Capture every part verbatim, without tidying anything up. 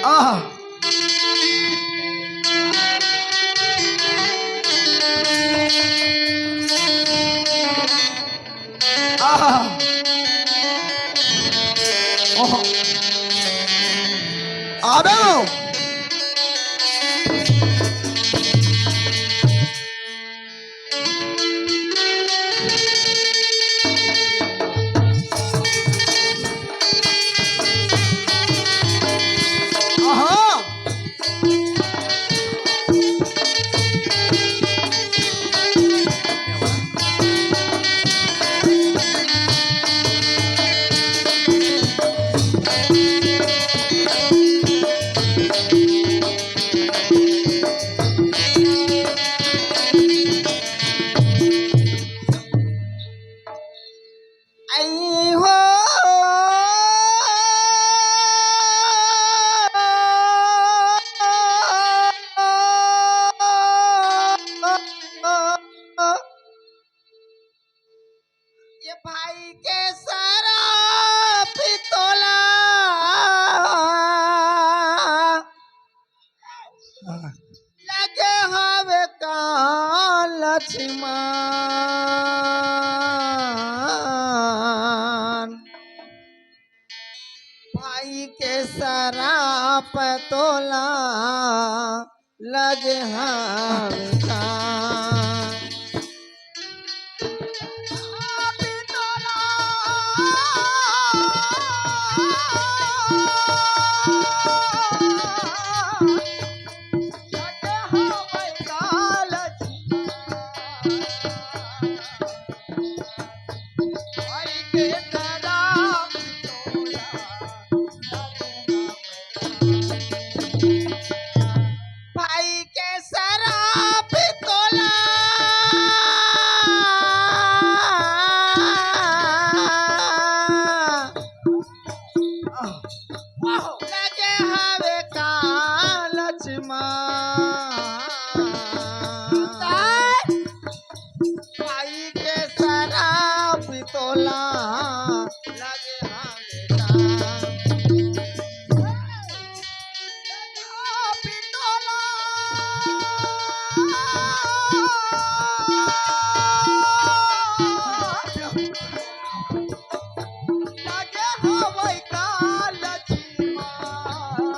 आहा। आहा। ओहो। आबे वो। आहा। आई हो। ये भाई के सराप तोला लगे हवे का लक्ष्मण? भाई के सराप तोला लगे हवे का? भाई के सराप तोला लगे हवे का लक्ष्मण? भाई के सराप तोला लगे हवे का? लगे हवे का लक्ष्मण? भाई के सराप तोला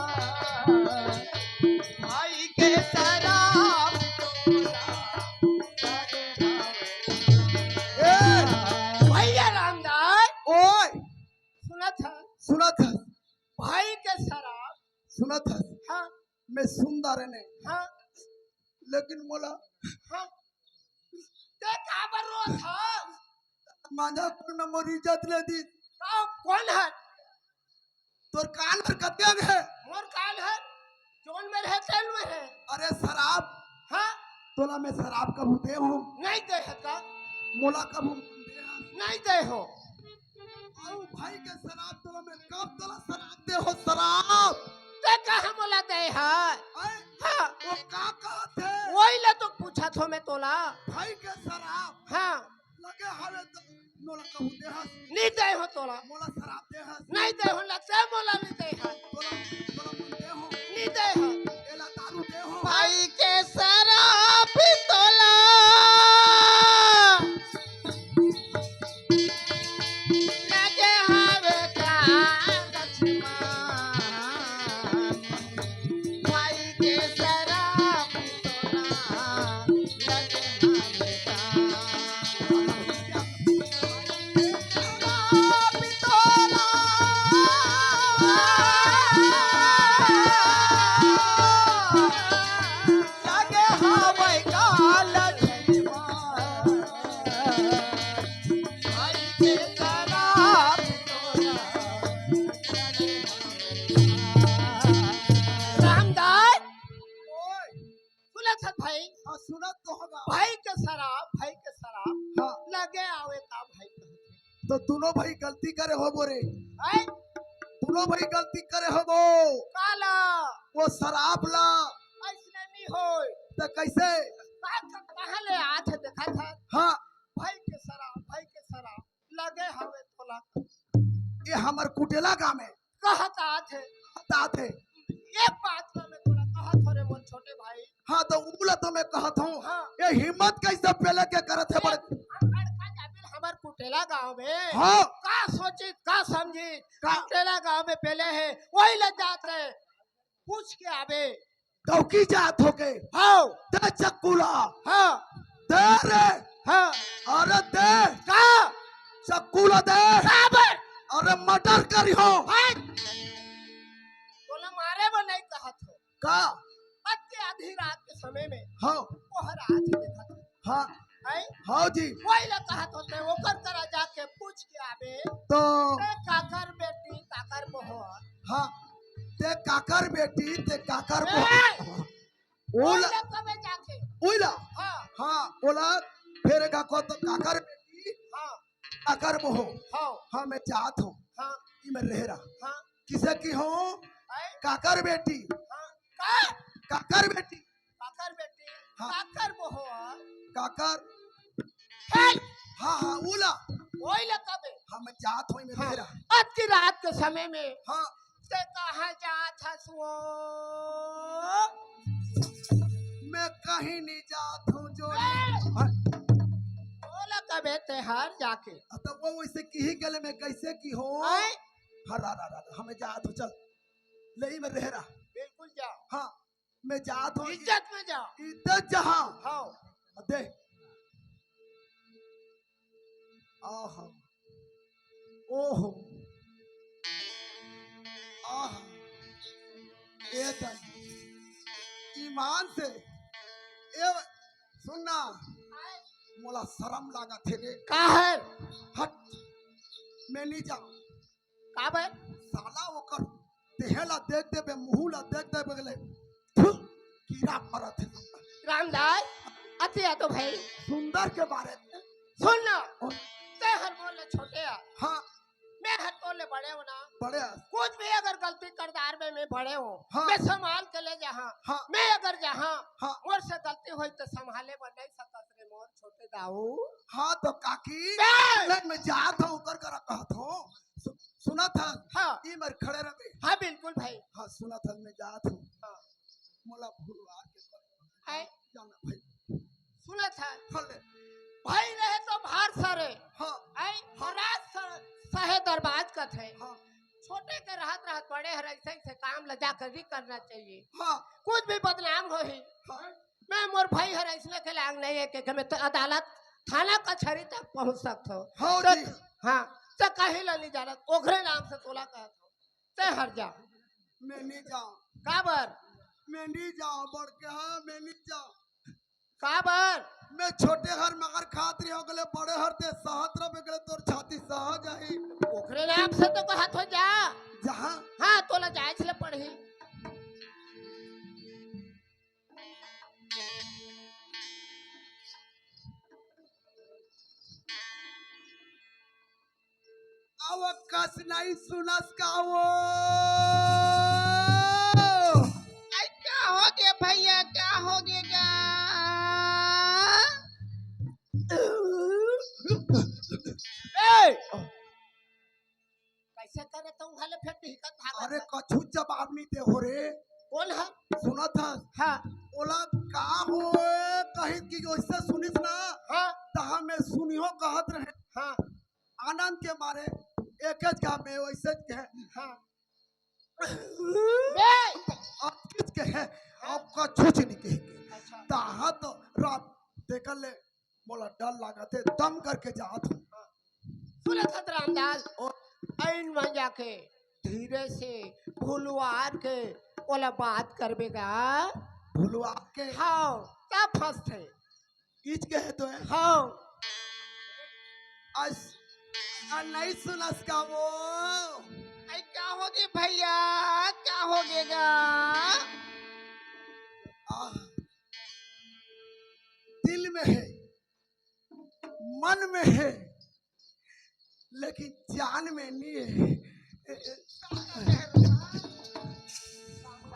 लगे हवे। ए, भैया रामदास। ओए। सुनत हस? सुनत हस? भाई के सराप। सुनत हस? हाँ। मैं सुंदर ने। हाँ। लेकिन मोला हाँ। ते काबर रोत हस? माझा कुल में मोर इज्जत ले दिस। का, कोन हे? तोर कान हर कते अंग हे? मोर कान हर जोन में रहे, तेन में रहे। अरे सराप। हाँ? तोला मैं सराप कभू दे हों? नहीं दे हे का? मोला कभू दे हस? नहीं दे हों। अउ भाई के सराप तोला मैं कब तोला सराप दे हों, सराप? ते कहाँ मोला दे हस? आय? हाँ। वो का कहत हे? वही ला तो पूछत हों मैं तोला। भाई के सराप। हाँ। लगे हवे त मोला कभू दे हस? नी दे हों तोला। मोला सराप दे हस? नहीं दे हों, लगे मोला नी दे हस। तोला, तोला मन दे हों? नी दे हों। एला दारू दे हों? भाई के सराप तोला लगे हवे का लक्ष्मण? भाई के सराप तोला लगे हवे का? सराप तोला लगे हवे का लक्ष्मण? भाई के सराप तोला लगे हवे का? रामदास। ओए। सुनत हस भाई? हाँ, सुनत तो होगा। भाई के सराप, भाई के सराप। हाँ। लगे हवे का भाई कहत हे। तो दोनों भाई गलती करे होबो रे। हैं? दोनों भाई गलती करे होबो। काला? वो सराप ला। अइसने नी होय। त कइसे? का, का, कहाँ ले आत हे देखत हस? हाँ। भाई के सराप, भाई के सराप लगे हवे तोला। ये हमर कुटेला गाँव में। कहत आत हे। कहत आत हे। एक बात ला मैं तोला कहत हंव रे मोर छोटे भाई। हाँ, त उला तो मैं कहत हंव। हाँ। ये हिम्मत कइसे पेले के करत हे बड़े? हमर कुटेला गांव में। हाँ। का सोचिस, का समझिस? का? कुटेला गांव में पेले हे, वही ला जात रहे। पूछ के आबे। डौकी जात हो के। हाँ। दे चक्कू ला। हाँ। दे रे। हाँ। अरे दे। का? चक्कू ला दे। का बे? अरे मर्डर करिहंव। हाँ। तोला मारे बर नहीं कहत हंव। का? अतके आधी रात के समय में। हाँ। ओहर आत हे देखत हंव। हाँ। हैं? हाँ जी। वही ला कहत हंव, ओकर करा जाके पूछ के आबे। तो ते काकर बेटी, काकर मोहर। हाँ। ते काकर बेटी, ते काकर ए! मोहर। ओला। ओला कबे जाके। ओला। हाँ। हाँ, ओला। फेर का को तो काकर बेटी। हाँ। काकर मोहर। हाँ। हाँ, मैं जात हंव। हाँ। ई मैं रहे रहा। हाँ। किसे की हंव? हैं? काकर बेटी। हाँ। का? काकर बेटी। काकर बेटी। हाँ। काकर मोहर। काकर। हे! हाँ, हाँ, ओला। ओइला कबे? हाँ, मैं जात हंव, मैं हाँ। रहे रहा। अतकी रात के समय में हाँ। ते कहाँ जात हस वो? मैं कहीं नहीं जात हंव, जोड़ी। ए! हाँ। ओला कबे ते हर जाके। अब तो वो वैसे की ही गले में कैसे की हो? आए? हरा, हरा, हरा, हमें जात हंव, चल। ले, ई मैं रहे रहा। बिल्कुल जाओ। हाँ, मैं जात हंव। इज्जत में जाओ। इज्जत जहाँ। हाँ। दे। आहा। ओहो। आहा। ए दाई। ईमान से। ए, सुन ना। मोला शरम लागत हे रे। का है? हट। मैं नहीं जांव। काबर? साला ओकर देह ला देख देबे, मुंह ला देख देबे, ले, थू, कीड़ा मरत हे। रामदास, अति आ तो भाई। सुंदर के बारे में। सुन ना, और? ते हर मोर ले छोटे आ। हाँ। मैं हर तोर ले बड़े हंव ना। बड़े आ। कुछ भी अगर गलती करदार में मैं बड़े हंव, हाँ। मैं संभाल के ले जाहूं। हाँ। मैं अगर जाहूं, हाँ। मोर से गलती होही तो संभाले बर नहीं सकस रे मोर छोटे दाऊ। हाँ तो काकी, ए! ले मैं जात हंव, ओकर करा कहत हंव। सु-, सुनत हस? हाँ। ई मेर खड़े रहे। हाँ, बिल्कुल भाई। हाँ, सुनत हस, मैं जात हंव। हाँ। मोला भुलवा के कर। हैं? जाना भाई। सुनत हस? हाँ, ले। भाई रहे तो भार सरे। हाँ। हैं? हरास स-, सहे दरबाज कथे। हाँ। छोटे के रहत रहत बड़े हर ऐसे ऐसे काम ला जाकर भी करना चाहिए। हाँ। कुछ भी बदनाम होही। हाँ। मैं मोर भाई हर अइसने के लायक नहीं हे के, के मैं तो अदालत, थाना कचहरी तक पहुंच सकत हंव। हाँ तो, जी। हाँ, ते कहीं ला नहीं जानत, ओकरे नाम से तोला कहत हंव, ते हर जा। मैं नहीं जांव। काबर? मैं नहीं जांव, बड़के, हाँ, मैं नहीं जांव। काबर? मैं छोटे हर मगर खात रहे हंव, गले बड़े हर ते सहत रहे, गले तोर छाती सहा जाही। ओकरे नाम से तो कहत हंव जा। जहाँ? हाँ, तोला जाए ले पड़ही। अब कस नहीं सुनस का वो? अरे, का हो गे भैया, का हो गे गा? ए! कइसे करे तो उहाले फेर डिहकत भागत अरे, हे। कछु जवाब नहीं दे हो रे। कोन हे? सुनत हस? हाँ। ओला का हो कहिस कि वइसे सुनिस ना, हाँ। तहाँ मैं सुनिहूं कहत रहे। हाँ। आनंद के मारे एकेच गा में वइसे कहे। हाँ। बे! अब कुछ कहे, हाँ। अब कछुच नहीं कहे। अच्छा। तहाँ तो रात देख ले, मोला डर लागत हे, दम करके जात हंव। सुनत हस रामदास, ओ। अइन में जाके धीरे से भुलवार के ओला बात करबे गा। भुलवार के? हाँ, का फंसथे? इच कहे तो हे। हाँ। अस-, आ नहीं सुनस का वो? अरे का हो गे भैया, का हो गे गा? आ, दिल में हे, मन में हे, लेकिन जान में नहीं हे।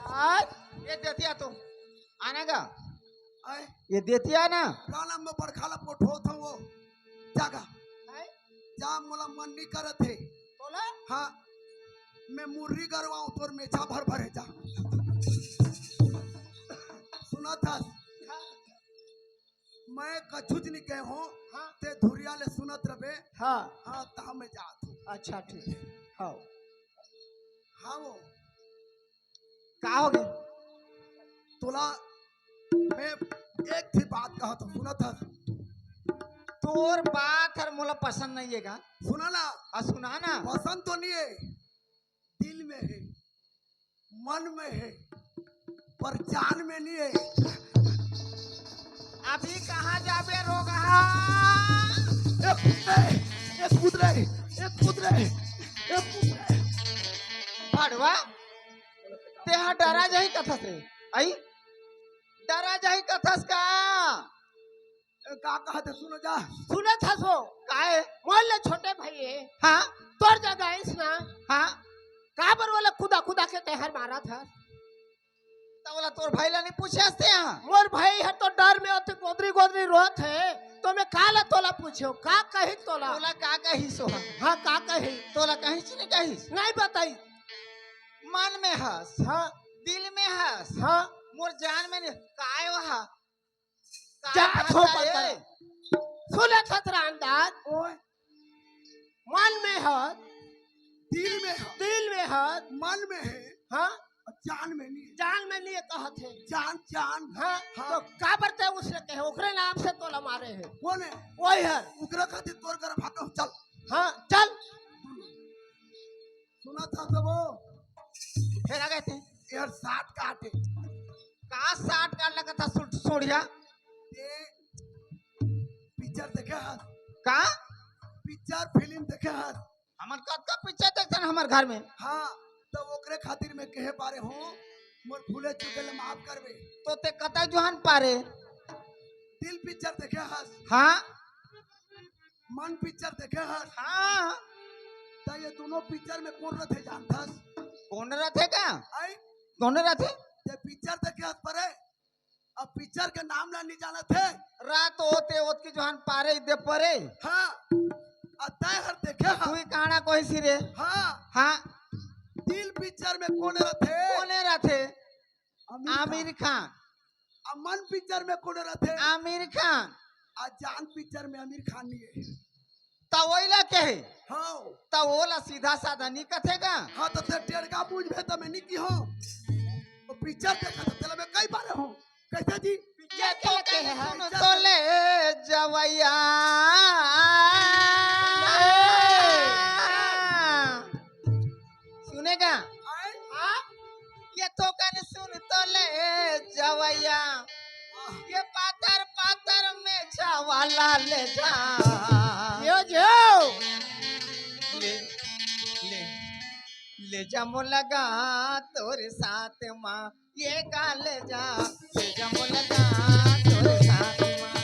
आज ये देतिया तो आना गा। आए? ये देतिया ना। राना में बड़खाला पोठो था वो। जागा। आए? जा मोला मन नहीं करत हे। बोला? हाँ। मैं मुर्री गरवाऊं तोर मेछा भर भरे जा। सुनत हस? मैं कछुच नहीं कहे हूँ। हाँ। ते धुरिया ले सुनत रबे। हाँ। हाँ, तहाँ मैं जात हूँ। अच्छा, ठीक है। हाँ। हाँ वो। का हो गए? तोला मैं एक ही बात कहा तो सुनत हस? तोर बात हर मोला पसंद नहीं है का? सुना ना। हाँ, सुना ना। पसंद तो नहीं है, दिल में है, मन में है, पर जान में नहीं है। अभी कहाँ जाबे रोगहा? ए कुतरे, ए कुतरे, ए कुतरे, ए कुतरे। भड़वा, तेहा डरा जाही कथस रे? आई? डरा जाही कथस का? ए, का कहत हे, सुनो जा। सुनत हस वो? काहे? मोर ले छोटे भाई हे। हाँ। तोर जगह आइस ना। हाँ। काबर ओला कुदा कुदा के तेहर मारत हस? त ओला तोर भाई ला नहीं पूछे हस तेहा? मोर भाई ह तो डर में ओती गोदरी गोदरी रोत हे, तो मैं काला तोला पूछो, का कही तोला? तोला का कही सो? हाँ, का कही? तोला कहीं से नहीं कही? नहीं बताई। मन में हस, हाँ। दिल में हस, हाँ। मोर जान में नहीं, काय वहा? जा, छोपा ए। सुनत हस रामदास? ओए। मन में हस, दिल में हस, दिल में हस, मन में है, हाँ। और जान में नहीं है। जान में नहीं है कहत हे। जान, जान। हाँ, हाँ। तो काबर ते उसने कहे, ओकरे नाम से तोला मारे हे। कौन है? वही है। ओकरे खातिर तोर घर भागो, चल। हाँ, चल। सुनत हस वो? फेर आ गए थे। यार, साठ काटे। का साठ काट लगा था सु-, सोढ़िया? ते पिक्चर देखे हस? का? पिक्चर, फिल्म देखे हस? हमन कतका पिक्चर देखथन हमर घर में। हाँ, तो ओकरे खातिर मैं कहे पारे हूँ, मोर भूले चूके ले माफ करबे। तो ते कतक जोहन पारे? दिल पिक्चर देखे हस? हाँ। मन पिक्चर देखे हस? हाँ। त ये दोनों पिक्चर में कौन रथे जानथस? कौन रथे का? आई? कौन रथे? ते पिक्चर देखे हस परे? अब पिक्चर के नाम ला नहीं जानत हे? रात होते ओतकी जोहन पारे दे परे। हाँ। आ तय हर देखे हस? तू ही कहाना कोई सी रे? हाँ। हाँ। दिल पिक्चर में कौन रथे? कौन रथे? आमिर खान। आमिर खान। आ मन पिक्चर में कौन रथे? आमिर खान। आ जान पिक्चर में आमिर खान नहीं है। त ओइला कहे? हाँ। त ओला सीधा साधा नहीं कथे का? हाँ, तो ते टेड़का बूझबे त मैं नहीं की हूँ। तो पिक्चर देखा तो तेला मैं कई बार हूँ। कैसे जी? पिक्चर के कहे है? सुन तो ले जवैया। सुनेगा? आए? हाँ? ये तो कन सुन तो ले जवैया, ये पातर पातर में छावाला ले जा। यो जो। ले, ले, ले जा मोला गा तोरे साथ मा, ये गा ले जा, ले जा मोला गा तोरे साथ मा।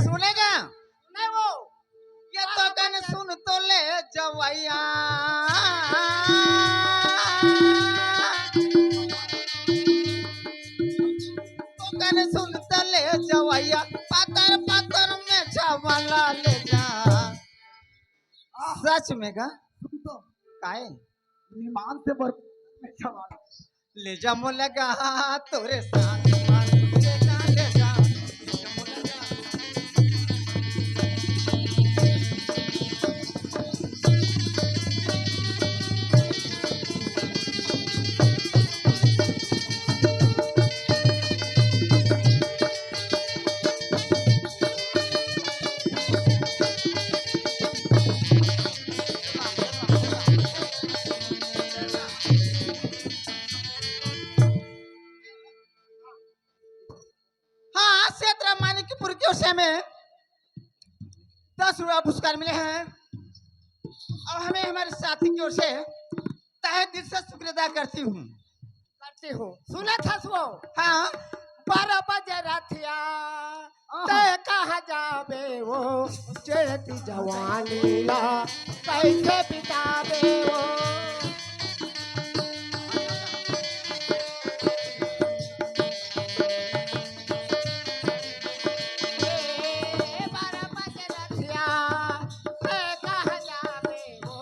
सुनेगा? नहीं वो। ये तो कन सुन तो ले जवैया। तो कन सुन तो ले जवैया, पातर पातर में छावाला ले जा। सच में का? सुन तो। काहे? ईमान से भरपूर में छावाला। ले जा मोला गा तोरे साथ मा, ले जा, ले जा, ले जा मोला गा। हाँ, क्षेत्र मानिकपुर की ओर से हमें दस रुपया पुरस्कार मिले हैं और हमें हमारे साथी की ओर से तहे दिल से शुक्रिया अदा करती हूँ। हो। सुनत हस वो? हाँ। बारह बजे रथिया, हाँ। तैं कहाँ जाबे वो, चढ़ती जवानी ला, कैसे बिताबे वो। ए, बारह बजे रथिया, तैं कहाँ जाबे वो,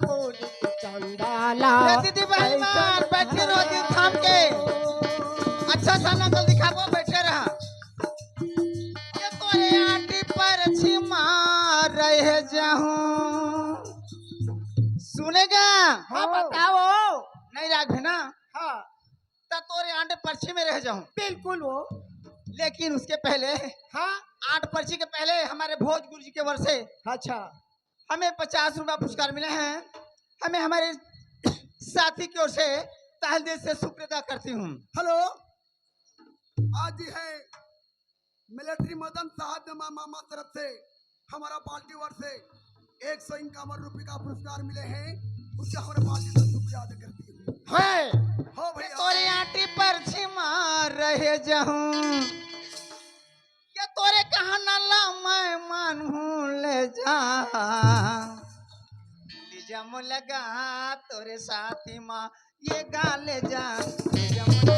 फूल के चंदा ला, ए दीदी बहिनी मन, बैठे रहो दिल थाम के। अच्छा सा नकल दिखाबो, बैठे रहा। ये तोरे आंटी परछी मा रह जाहूं। सुनेगा? हाँ, बताओ। नहीं राग है ना? हाँ। त तोरे आंटे परछी में रह जाहूं। बिल्कुल वो। लेकिन उसके पहले, हाँ। आंट परछी के पहले हमारे भोज गुरु जी के ओर से, अच्छा। हमें पचास रुपया पुरस्कार मिले हैं। हमें हमारे साथी की ओर से तहे दिल से शुक्र अदा करती हूँ। हेलो, आज है मिलिट्री मदन साहब ने मा-, मामा तरफ से हमारा पार्टी ओर से एक सौ इक्यावन रुपये का पुरस्कार मिले हैं, उसका हमारे पार्टी से शुक्रिया अदा करती हूँ। है। हो भैया। तोरे आंटी परछी मा रह जाहूं, ये तोरे कहना ला मैं मानहूं, ले जा, ले जा मोला गा तोरे साथी मा, ये गा ले जा, ले जा मोला।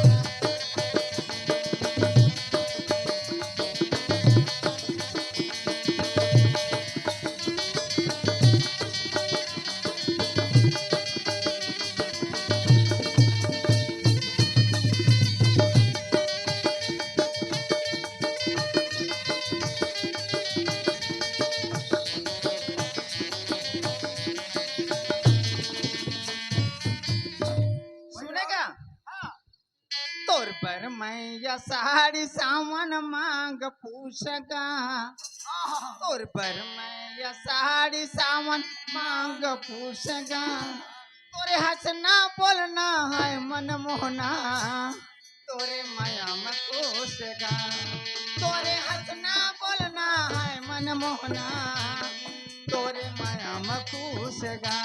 सुनेगा? हाँ। तोर बर मैं या साड़ी सावन मांग पूछगा। आहा। तोर बर मैं या साड़ी सावन मांग पूछगा। तोरे हंसना बोलना है मन मोहना, तोरे माया में खुश गा। तोरे हंसना बोलना है मन मोहना, तोरे माया में खुश गा।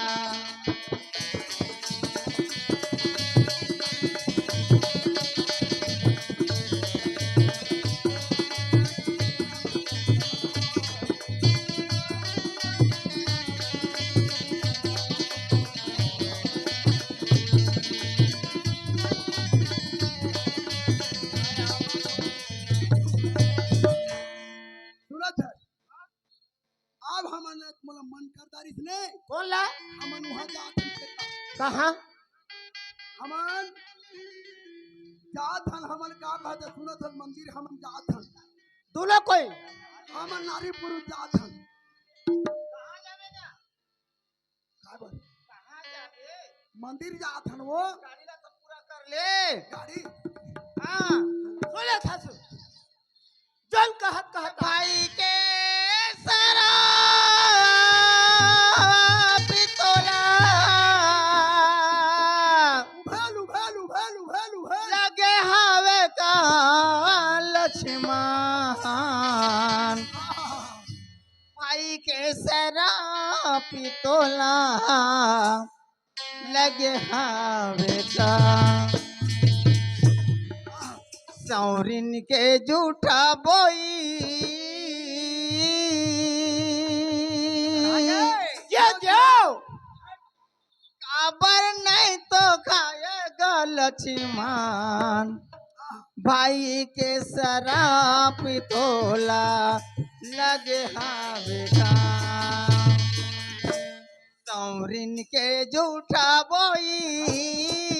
सुनत है, अब हमन मोला मन करता रिस ने। कौन ला? हमन वहां जात हन। कहाँ? हमन जात हन, हमन का कहत हे, सुनत हन, मंदिर हमन जात हन। दूनों कोई? हमन नारी पुरुष जात हन। कहाँ जाबे गा? का बोल? कहाँ जाबे? मंदिर जात हन वो। गाड़ी ला तो पूरा कर ले। गाड़ी? हाँ। बोले था सु-, जल कहत कहत भाई के सराप तोला। उभेल, उभेल, उभेल, उभेल, उभेल। लगे हावे का लक्ष्मण। भाई के सराप तोला लगे हावे का। सौरिन के झूठा बोई। ये जो काबर नहीं तो खाएगा लक्ष्मण, भाई के सराप तोला लगे हावे का। सौरिन के झूठा बोई।